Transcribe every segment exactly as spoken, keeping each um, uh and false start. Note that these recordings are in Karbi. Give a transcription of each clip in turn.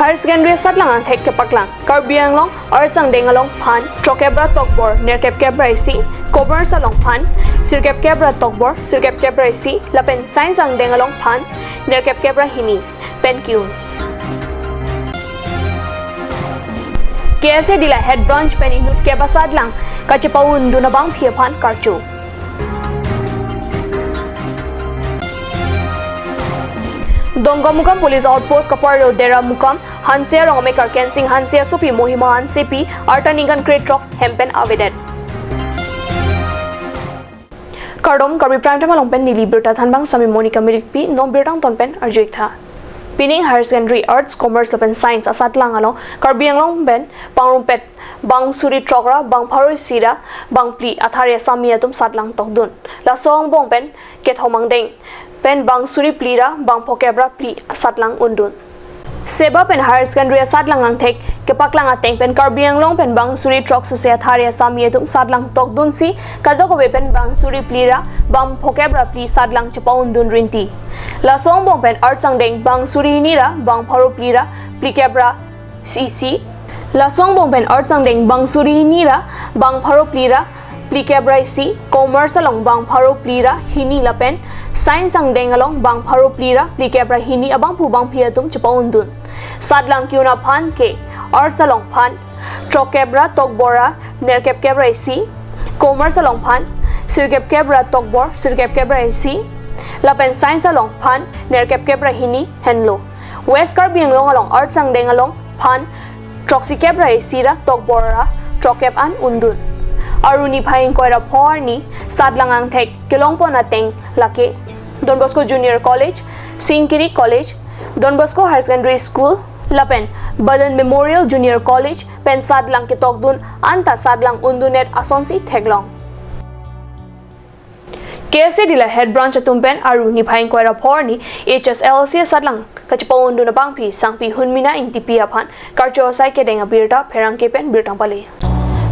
Higher Secondary asatlang angthek kepaklang. Karbi Anglong Arts angdeng along phan throkep ra tokbor nerkep kep ra isi, Commerce along phan sirkep kep ra tokbor sirkep kep ra isi, lapen Science angdeng along phan nerkep kep ra hini pen ki-un. K S A Dillai Head Branch pen inut kep asatlang kachepa-undun abangpi aphan karcho. Dongkamukam Police Outpost kaparlo Dera Mukam Hanse arong amekar Kensing Hanse asopi Mohima Hansepi arta ningkan krethrok hem pen avedet. Kardom, Karbi Prime Time along pen neli birta thanbang sami Monica Milikpi, non birta angton pen arju-ik tha. Pining Higher Secondary Arts, Commerce lapen Science asatlang along Karbi Anglong pen pangrumpet bang suri throk ra bang pharo isi ra bang phli athare asami atum satlang tokdun. Laso angbong pen kethom angdeng pen bang suri phli ra bang phokep ra phli satlang undun. Seba pen Higher Secondary asatlang angthek kepaklang ateng pen Karbi Anglong pen bang suri throk suse athare asami atum satlang tokdunsi kadokave pen bang suri phli ra bang phokep ra phli satlang chepa-undun rinti. Laso angbong pen Arts angdeng bang suri hini ra bang pharo phli ra phlikep ra isi. Laso angbong pen Arts angdeng bang suri hini ra bang pharo phli ra phlikep ra isi, Commerce along bang pharo phli ra hini lapen Science angdeng along bang pharo phli ra phlikep ra hini abangphu bangpi atum chepa-undun. Satlang ki-un aphan ke Arts along phan throkep ra tokbor ra nerkep kep ra isi, Commerce along phan sirkep kep ra tokbor sirkep kep ra isi, lapen Science along phan nerkep kep ra hini henlo. West Karbi Anglong along Arts angdeng along phan throksi kep ra isi ra tokbor ra throkkep an undun. Aru niphai ingkoi ra pho arni satlang angthek kelongpon ateng lake Don Bosco Junior College, Singkiri College, Don Bosco Higher Secondary School lapen Badan Memorial Junior College pen satlang ketokdun anta satlang undundet asonsi theklong. K S A Dillai Head Branch atum pen aru niphai ingkoi ra pho arni H S L C asatlang kachepa-undun abangpi sangpi Hunmina Ingtipi aphan karcho asai kedeng abirta pherangke pen birta pale.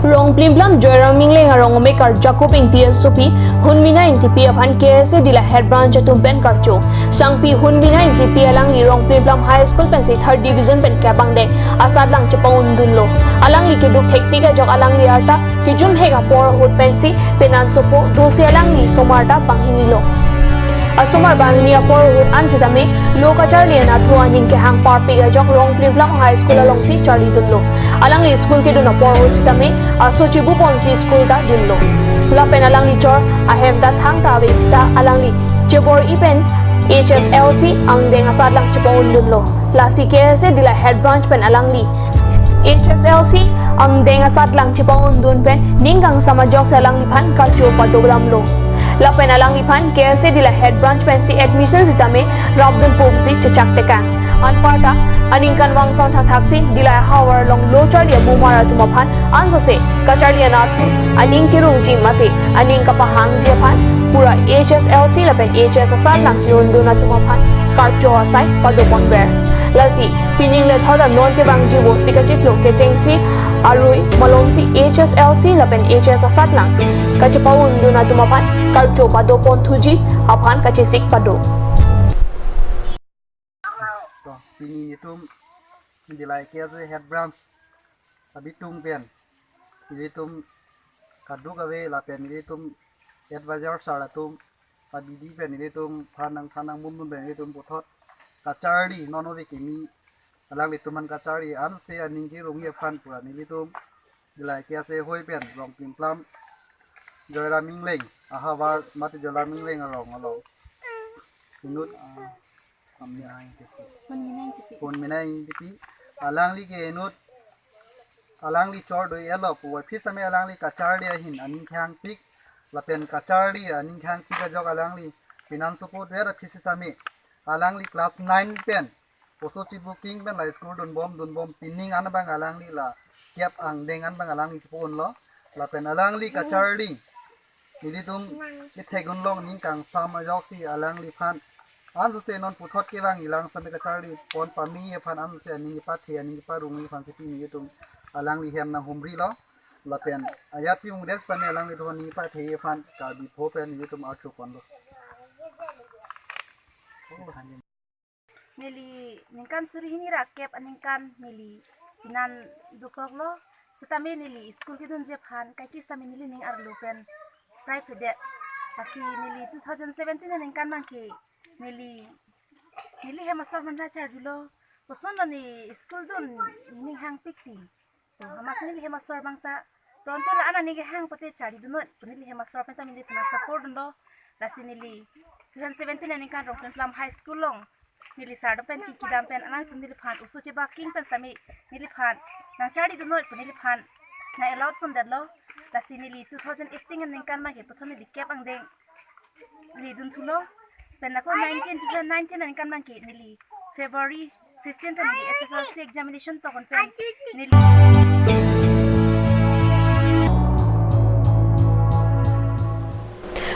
Rong Plimplam Joyram Ingleng arong amekar Jacob Ingti asopi Hunmina Ingtipi aphan K S A Dillai Head Branch atum pen karcho. Sangpi Hunmina Ingtipi alangli Rong Plimplam High School pensi third division pen kep angdeng asatlang chepa-undunlo. Alangli keduk thektik ajok alangli arta kejum hek apor ahut pensi penang sopo dosi alangli asomar ta bang hinilo. Asomar bang hini apor ahut an sitame lo kacharli anatthu aning kehang parpik ajok Rong Plimplam High School alongsi charlidunlo. Alangli school kedun apor ahut sitame aso chibuponsi school ta dunlo. Lapen alangli chor ahem ta thangta ave sita alangli chebor-i pen H S L C angdeng asatlang chepa-undunlo. Lasi K S A Dillai Head Branch pen alangli H S L C angdeng asatlang chepa-undun pen ning kangsam ajoksi alangliphan karcho padodamlo. Lapen alangliphan K S A Dillai Head Branch pensi admission sitame rapdunpo pusi chechak tekang. Anparta aningkanvang son thakthaksi Dillai ahavar along lo charli amumar atum aphan ansose kacharli anatthu aning kerungji mate aning kapahangji aphan pura H S L C lapen H S asatlang ke-undun atum aphan karcho asai padoponver. Lasi pining lethot anon kevangji bosti kachiklo kechengsi arui malomsi H S L C lapen H S asatlang kachepa-undun atum aphan karcho padoponthuji aphan kachesik pado. To, pini nelitum Dillai K S A Head Branch abitung pen nelitum kaduk ave lapen nelitum advisor sir atum abidi pen nelitum phan nang phan nang munmun pen nelitum puthot kacharli non ove kimi alanglitum aphan kacharli anse aning kerungji aphan pura nelitum Dillai K S A hoi pen Rong Plimplam Joyram Ingleng ahavar mate Joyram Ingleng arong along inut, ah, Hunmina Ingtipi. Hunmina Ingtipi. Alangli ke inut, alangli chor do-i elo puvoiphit sitame alangli kacharli ahin aning kehangpik, lapen kacharli aning kehangpik ajok alangli penang sopo dover aphi sitame alangli class nine pen oso chibuking pen la school dunbom dunbom pining an abang alangli la kep angdeng an abang alangli chepa-unlo. Lapen alangli kacharli nelitum kethek unlong ning kangsam ajoksi alangliphan ansose non puthot kevangji lang sitame kacharli pon pame aphan ansose aning kepathe aning keparungji aphan si pini nelitum alangli hem nanghumrilo. Lapen ajat pi mungdes sitame alanglitum aning kepathe aphan Karbi pho pen nelitum archo ponlo. Neli ningkan suri hini ra kep aningkan neli pinan dokoklo. Setame neli school kedunji aphan kaike setame neli ning arlo pen private. Lasi neli two thousand seventeen aningkan abangke neli, neli hemasor aphan charjulo. Kosonlo ne school dun ning hangpik ti. To, hamas neli hemasor abang ta, tonte la-an neli kehang pote charli dunnoi pu neli hemasor pen ta neliphan support dunlo. Lasi neli two thousand seventeen aningkan Rongkhlem High School along neli sir atum pen chingki dam pen alangtum neliphan oso chebak king pen setame neliphan nangcharli dunnoi pu neliphan nang allowed pondetlo. Lasi neli two thousand eighteen aningkan abangke prothom neli kep angdeng neli dunthulo. Pen ako nineteen, two thousand nineteen aningkan abangke neli February fifteen pen neli H S L C examination tokon pen neli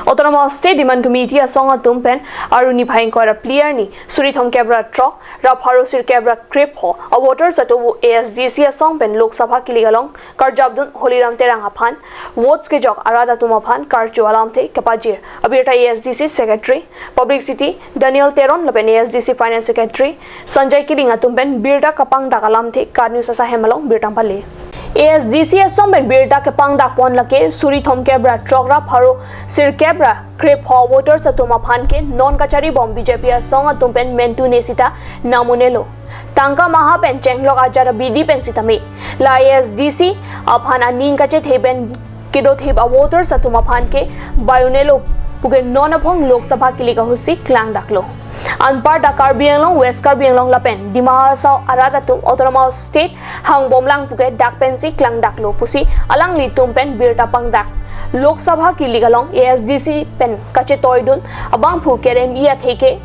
Autonomous State Demand Committee asong atum pen Aruni Bhai ingkoi ra phli arni suri thomkep ra throk ra pharo sirkep ra krepho a voters atum A S D C asong pen Lok Sabha kilik along karjapdun Holiram Terang aphan votes kejok arat atum aphan karcho alamthe kepajir abirta A S D C Secretary Publicity Daniel Teron lapen A S D C Finance Secretary Sanjay Killing atum pen birta kapangdak alamthe KAT News asahem along birta pale. A S D C asong pen birta kepangdak pon lake suri thomkep ra throk ra pharo sirkep ra krepho voters atum aphan ke non kachari bom B J P asong atum pen mentu ne sita nang un-elo. Tangka maha pen chenglok ajat abidi pen sitame la A S D C aphan aning kachethe pen kedo thip a voters atum aphan ke bai un-elo puke non aphong Lok Sabha kilik ahutsi klangdaklo. Anparta Karbi Anglong, West Karbi Anglong lapen Dima Hasao arat atum Autonomous State hangbomlang puke dak pensi klangdaklo pusi alanglitum pen birta pangdak. Lok Sabha kilik along A S D C pen kachetoidun abangphu kerem-i atheke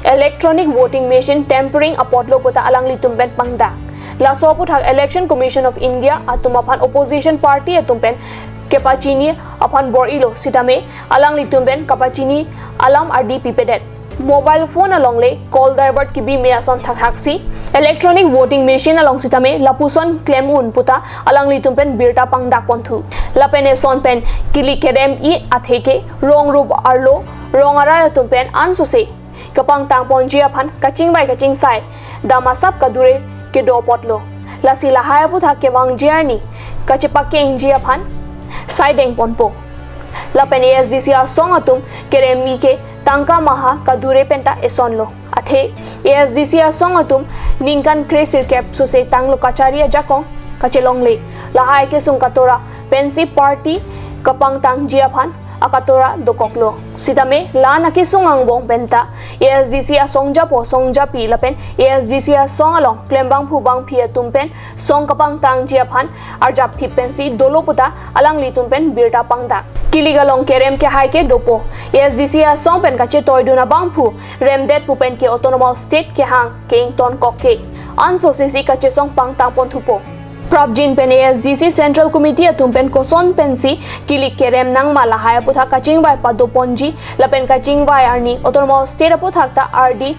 electronic voting machine tampering apotlo puta alanglitum pen pangdak. Laso aputhak Election Commission of India atum aphan opposition party atum pen kepachini aphan bor-ilo sitame alanglitum pen kapachini alam ardi pipedet. Mobile phone along le call divert kibi me ason thakthaksi electronic voting machine along sitame lapuson klem un puta alanglitum pen birta pangdak ponthu. Lapen eson pen kilik kerem-i atheke rong rup arlo rong arat atum pen ansose kapangtang ponji aphan kachingvai kachingsai dam asap kadure kedo apotlo. Lasi lahai aputhak kevangji arni kachepakengji aphan saideng ponpo. Lapen A S D C asong atum kerem-i ke tangka maha kadure penta esonlo. Athe A S D C asong atum ningkan kre sirkep sose tanglo kachari ajakong kachelongle. Lahai kesung katora pensi party kapangtangji aphan akatora dokoklo. Sitame la-an akesung angbong penta A S D C asong japo song japi lapen A S D C asong along klembangphu bangphi atum pen song kapangtangji aphan arjap thip pensi dolo puta alanglitum pen birta pangdak. Kilik along kerem kehai ke dopo. A S D C asong pen kachetoidun abangphu remdet pu pen ke Autonomous State kehang ke ingtonkok ke ansose si kachesong pangtang ponthupo. Prapjin pen A S D C Central Committee atum pen koson pensi kilik kerem nangma lahai aputhak kachingvai pado ponji lapen kachingvai arni Autonomous State aputhak ta ardi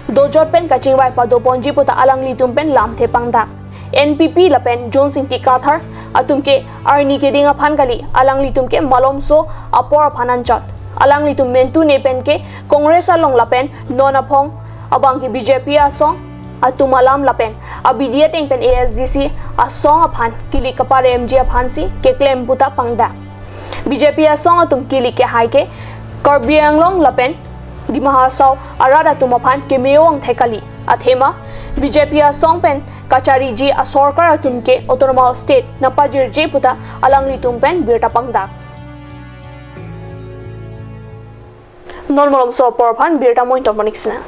dojot pen kachingvai pado ponji puta alanglitum pen lamthe pangdak. N P P lapen John Singti Kathar atum ke arni keding aphan kali, alanglitum ke malomso apor aphan anchot. Alanglitum mentu ne pen ke Congress along lapen non aphong abangke B J P asong atum alam lapen abidi ateng pen A S D C asong aphan kilik kaparemji aphansi keklem puta pangdak. B J P asong atum kilik kehai ke Karbi Anglong lapen Dima Hasao arat atum aphan keme-o angthek kali. Athema B J P asong pen kachariji asorkar atum ke Autonomous State nangpajirji puta alanglitum pen birta pangdak. Non malomso apor aphan birta mo inton monik sina.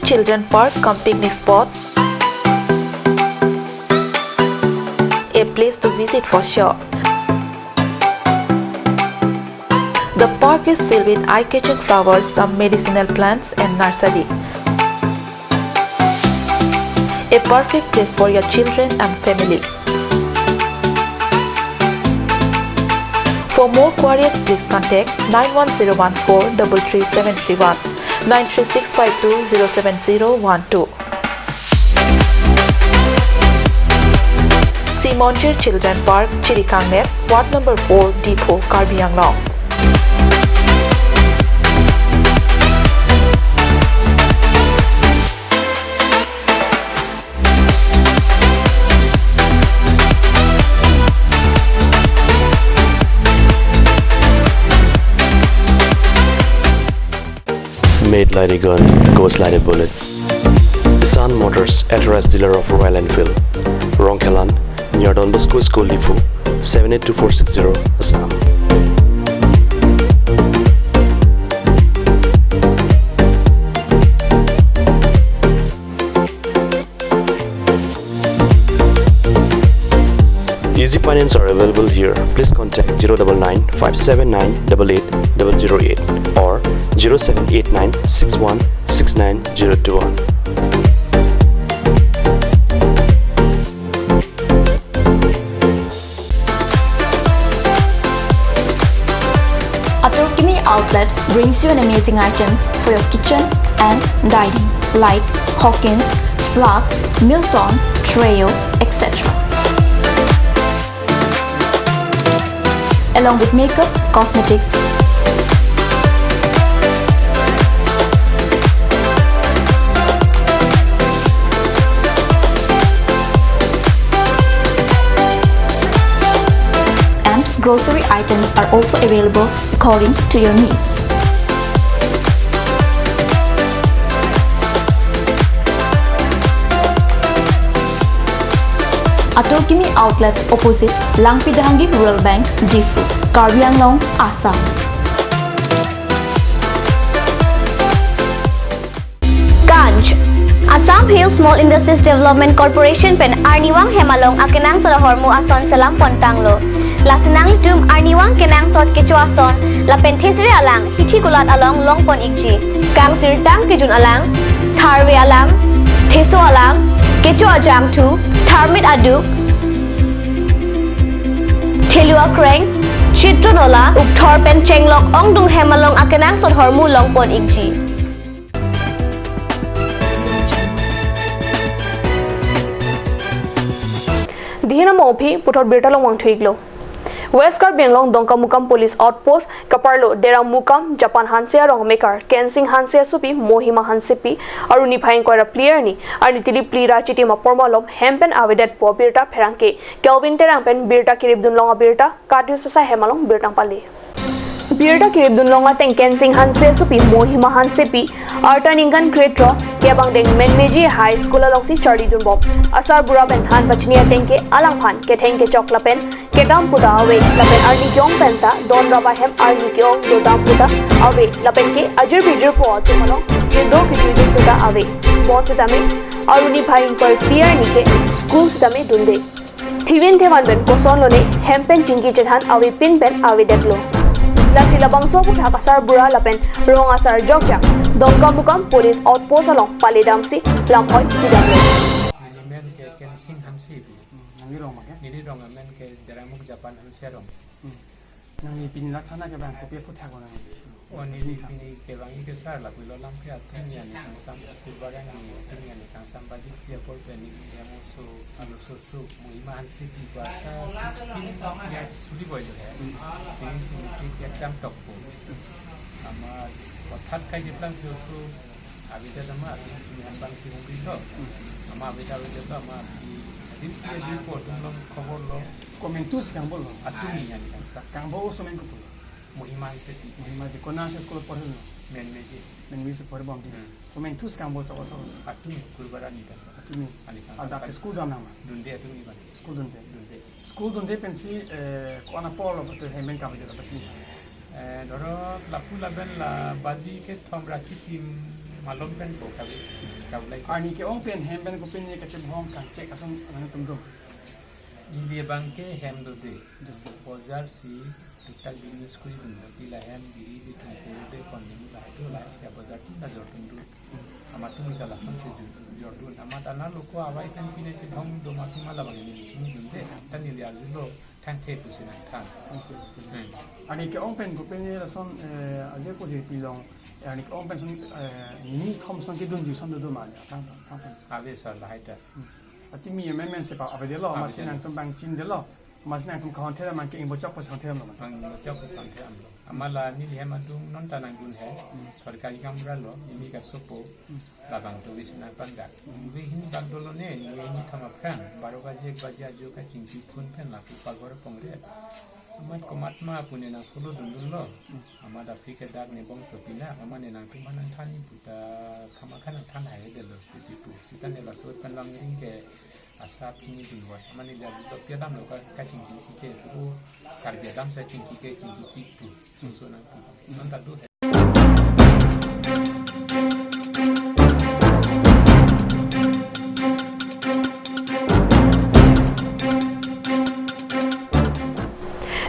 Children park cum picnic spot. A place to visit for sure. The park is filled with eye-catching flowers, some medicinal plants and nursery. A perfect place for your children and family. For more queries, please contact nine one zero one four double three seven three one, nine three six five two zero seven zero one two. Simonjir Children Park, Chirikangner, Ward number four, Diphu, Karbi Anglong. Made like a gun, goes like a bullet. Sun Motors, authorized dealer of Royal Enfield. Rongkhelan, near Don Bosco School, Diphu, seven eight two four six zero, Assam. Easy finance are available here. Please contact zero double nine five seven nine double eight double zero eight or zero seven eight nine six one six nine zero two one. Atur Kimi Outlet brings you an amazing items for your kitchen and dining, like Hawkins, Flask, Milton, Treo, et cetera. Along with makeup, cosmetics, and grocery items are also available according to your needs. Atur Kimi Outlet, opposite Langpi Dehangi Rural Bank, Diphu, Karbi Anglong, Assam. Ganj. Assam Hill Small Industries Development Corporation pen arnivang hem along akenangsot ahormu ason selam pontanglo. Lasi nanglitum arnivang kenangsot kecho ason lapen thesere alang hithi kulat along longpon ikji. Kangsirtang kejun alang, tharve alang, theso alang, kecho ajangthu, tharmit aduk, thelu akreng, chitronola, ukthor pen chenglok ongdung hem along akenangsot ahormu longpon ikji. Dihin amo aphi puthot birta longvang thu iklo. West Karbi Anglong Dongkamukam Police Outpost kaparlo Deramukam Japan Hanse arong amekar Kensing Hanse asopi Mohima Hansepi aruni phai ingkoi ra phli arni arni tili phli ra chitim apor malom hem pen avedetpo birta pherangke Kelvin Terang pen birta kirip dunlong abirta Kadyu Sasa hem along birta pale. Birta kirip dunlong ateng Kensing Hanse asopi Mohima Hansepi arta ningkan kretro kevang deng Menmeji High School alongsi charli dunbom. Asarbura pen than pachini ateng ke alangphan ketheng kechok lapen kedam puta ave lapen arni ke-ong penta don rap ahem arni ke-ong dodam puta ave lapen ke ajir bijirpo atum along kedo kejui dun puta ave. Bonsitame aruni phai ingkoi phli arni ke school sitame dunde. Thivin thevan pen kosonlone hem pen chingki chethan avepin pen avedetlo. Lasi labangso aphuthak asarbura lapen rong asar jokjak Dongkamukam Police Outpost along paledamsi lamhoi pidamlo. Neli men ke Kensing Hansepi. Nangli rong ma ke? Neli rong amen ke Deramuk Japan Hanse arong. Hmm. Nangli pini lak thana ke bang kopi aphuthak ko nangli? O neli pini kevang-i ke sar lapulo lam ke atum ya ni kangsam, kurbarang ni atum ya ni kangsam badi pia pol pe neli ya mo so alo so so Mohima Hansepi ba ta sixteen ya suli boy lo hai. Pini si neli ke jam tok po. Ama hothat kai jeplang so so Avedetlo ama, atum aphan bang si hungri lo. Ama avedet, avedetlo ama, adim, adim po, atum along khobor lo. Komentu si kangbolo? Atum ni ani kangsam. Kangbo oso men kopulo? Mohima Hansepi. Mohima Hansepi. Konat si school porhelo? Menmeji. Menmeji porhebom di. Hmm. Komentu si kangbolo choklo choklo? Atum ni, kurbarang ni kangsam. Atum ni. Ani kangsam. Adap school dam nama? Dunde atum ni bang. School dunde? Dunde. School dunde pensi, eh, ko-an apor lo betul hem pen kavedet atum ni? Eh, doro lapu lapen la badi kethom ra chitim Malom pen ko kabi, kablai. Arni ke-ong pen hem pen kopine kachebhong kangchek ason alanglitum do? Neli abang ke hem do de. Bojar si tuktak business kuri dun, bati la hem diri di thungkuru de kon ni la tu la sia bojar tu la jor dun dun. Amat tu mita lason si jor, jor dun. Amat ana loko awai kan pine chebhong do ma tu ma labang ni dun de. Tan neli arjulo thangthe pusi nangthan. Hmm. Arni ke-ong pen kopine lason, eh, aje ko je pilong. Arni ke-ong pen son, eh, ni thom son kedunji son do do ma ya. Thang, thang, thang. Ave sir, lahai ta. Hmm. Ati mi amen amen si pa avedetlo, avedetlo. Masi nangtum bang chindetlo. Masi nangtum kahon theram ke ingbo chok pas hon theram lo. Ang ingbo chok pas hon theram lo. Amat la neli hem atum non ta nangdun he. Hmm. Sorkari kam ra lo, neli kasopo. Hmm. Labang to wis nangpangdak. Hmm. Ave hini bang dolo ne, neli hini thom aphrang. Baro baje, ek baje ajo kachingki phone pen lapu pagor pongre. Amat komat ma pune nang follow dun dunlo. Hmm. Amat aphi ke dak ne bongso pina, amat ne nangtum aphan nangthan ni puta kamakha nangthan hai detlo, isi pu. Sita ne laso pen lam ring ke asap kini dun wa. Amat ne jadi tok ke dam lo ka, kachingki ke pu. Karbi adam sa chingki ke chingki chik pu. Susu nang pu. Nang kadu hai.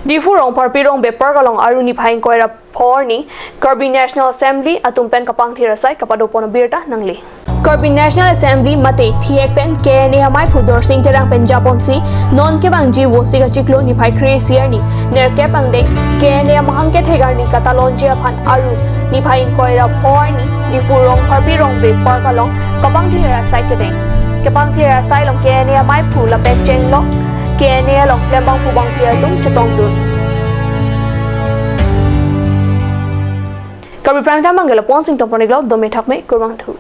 Diphu Rongpharpi Rongbe Park along Aru niphai ingkoi ra pho arni Karbi National Assembly atum pen kapangthir asai kapado pon abirta nangle. Karbi National Assembly mate thihek pen K N A amaiphu Dorsing Terang pen japonsi non kevangji Vosik achiklo niphai kre-isi arni nerkep angdeng K N A amahang kethek arni katalonji aphan Aru niphai ingkoi ra pho arni Diphu Rongpharpi Rongbe Park along kapangthir asai kedeng. Kapangthir asai along K N A amaiphu lapen chenglok K N A along klembangphu bangphi atum chetongdun. Karbi Prime Time abang ke la pon sing tong pon iklo, dome thakme, kurvangthu.